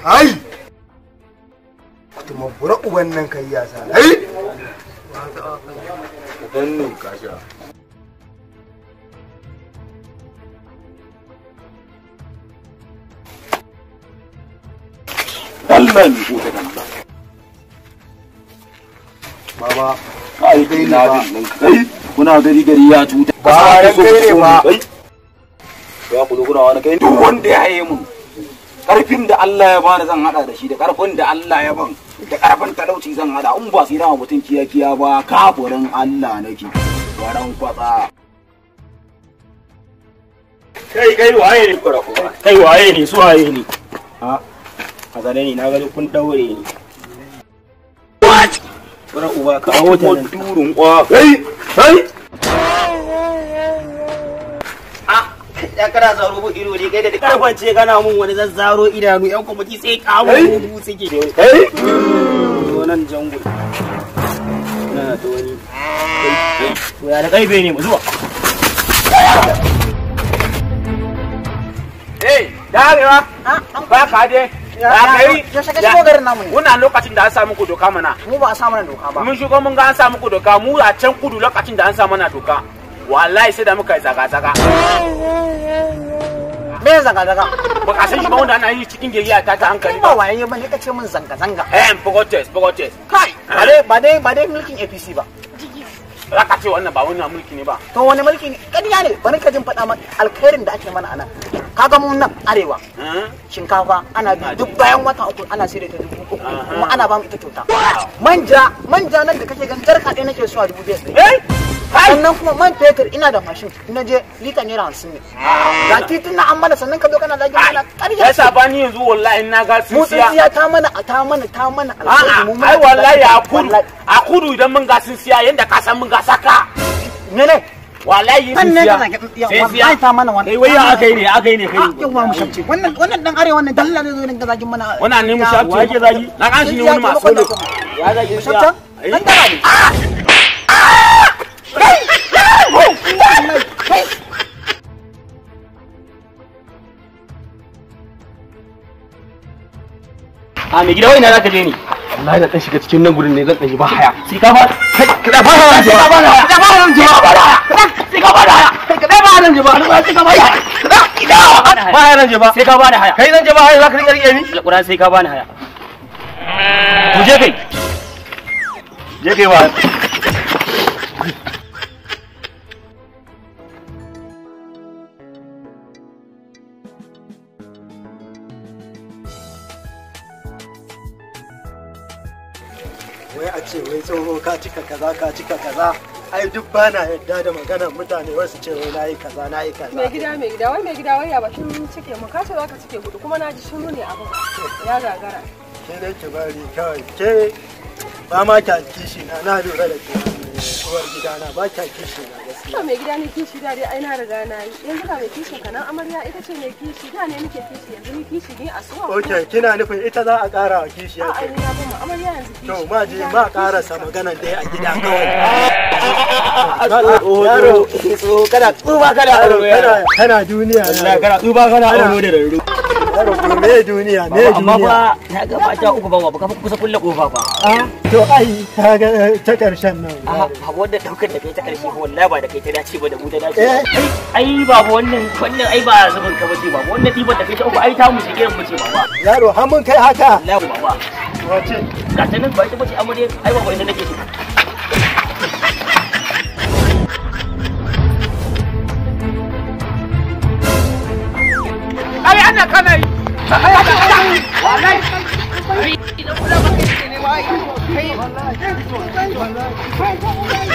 Ai! Kutuma bura uban nan kai ya sa. Ai! Ka danne ka sha. Allah ne ko ta kanta. Baba, kai dai na bin kai. Kuna gari gari ya tuta. Ba ran kai ne ba. Ya ku kuna wani kai duk wanda ya haye mun. Karfin da Allah ya bani zan hada da shi da karfin da Allah ya ban da karfin talauci zan hada in ba sai dama mutun kiya kiya ba kafurin Allah nake. Waran kwatsa. Kai kai waye ne kura kuma? Kai waye ne su waye ne? A a zane ni na gani kun daure ni. What? Kura uba ka awo ta nan turun kwa. Kai kai ya kana zaro bu ido ne kai da karfance kana mun wani zazzaro idanu yan kwamiti sai kawo mu suke. Kai wannan jango na ta wani to ya da kaife ne mu zuwa. Eh darewa ba ka dai ya shiga shigo garin namu ne. Wannan lokacin da an sa muku doka mana. Mu ba a sa mana doka ba. Mun shigo mun ga an sa muku doka mu a can kudu lokacin da an sa mana doka. Wallahi sai da muka yi zaga-zaga. Me zaga-zaga? Ba ka san shi ba wanda ana yi cikin gari a tata hankali ba. Ba waye ba ne ka ce min zanga-zanga. Eh, protest, protest. Kai, ba dai mulkin APC ba. Za ka ce wannan ba wannan mulki ne ba. To wani mulki ne? Ƙarya ne, bari ka jin faɗa ma alkhairin da ake mana anan. Kaga mun nan arewa. Shinkafa ana bi duk bayan wata uku ana sayar da ta 3000 kuma ana ba mu ita kyauta. Manja, manja nan da kake ganin jarka ɗaya nake so a 2500. Eh? Sannan kuma man fetur ina da mashin na je lita naira 50 ne. Ga titin na an mana sannan ka zo kana zagin mana ƙarya. Ya saba ni yanzu wallahi na ga Mu tsintsiya. tsintsiya ta mana ta mana ta mana alkhairi mu A'a, ai wallahi a kudu a kudu idan mun ga tsintsiya yanda ka san mun ga saka. Mene? Wallahi Sannan tsintsiya. ka zagi tsintsiya wallahi ta mana wannan. Kai wai ya aka yi ne aka yi ne kai. Ah, yawwa mu shafce. Wannan wannan dan arewa wannan dalla ne zo dinga zagin mana. Wannan ne mu shafce. Wa yake zagi? Na kan shi ne wani masu. Ya zagi Mu shafce? Dan dara ne. A mai gida wai ina zaka je ne? Wallahi na dan shiga cikin nan gurin ne zan dan yi ba haya. Sai ka ba Kai ka ba haya sai ka ba haya. Ka ba haya Sai ka ba haya. Sai ka ba haya. Kai ka ba haya ba. Sai ka ba haya. Ba haya nan je ba. Sai ka ba haya. Kai zan je ba haya zaka rike rike ni. Alquran sai ka ba ni haya. Ku je kai. Je kai ba. Wai a ce wai tsoho ka cika kaza ka cika kaza. Ai duk ba na yadda da maganar mutane wasu ce wai nayi kaza nayi kaza. Mai gida mai gida wai mai gida wai ya batun cike mu ka ce zaka cike hudu kuma na ji shiru ne abin ya gagara. Ke dai ki bari kawai ke ba ma kya kishi na na lura da ke uwar gidana ba kya kishi na gaskiya. To mai gida ne kishi da dai ai na riga na yi yanzu ga mai kishin ka nan amarya ita ce mai kishi da ne muke kishi yanzu ni kishi ne a suwa. Okay kina nufin ita za a ƙara wa kishi A'a ya ni na gama amarya yanzu kishi. To ma je ma ƙarasa maganar dai a gida kawai. Yaro tsoho kana tsuba kana Yaro auro yaro. kana kana duniya Wallahi yaro. kana tsuba kana auro da raro. Yaro to me duniya me Amma duniya. fa na ga mata uku ba ba ka fa kusa kulle kofa fa. Ah, to ai ka ga ta ƙarshen nan. A wanda daukar da kai ta karshe fa wallahi ba da kai ta dace ba da mu ta dace. Eh. Ai babu wannan wannan ai ba zubin ka bace babu wannan diban da kai ta uku ai ta mu ce irin mu ce baba. Yaro har mun kai haka. Wallahi baba. Wace? Ga ta nan ba ita bace amarya ai baba ita nake so. Ai ana kana yi. Ai ana kana yi. Wallahi. Idan kula ba kai ne ma ai. Kai.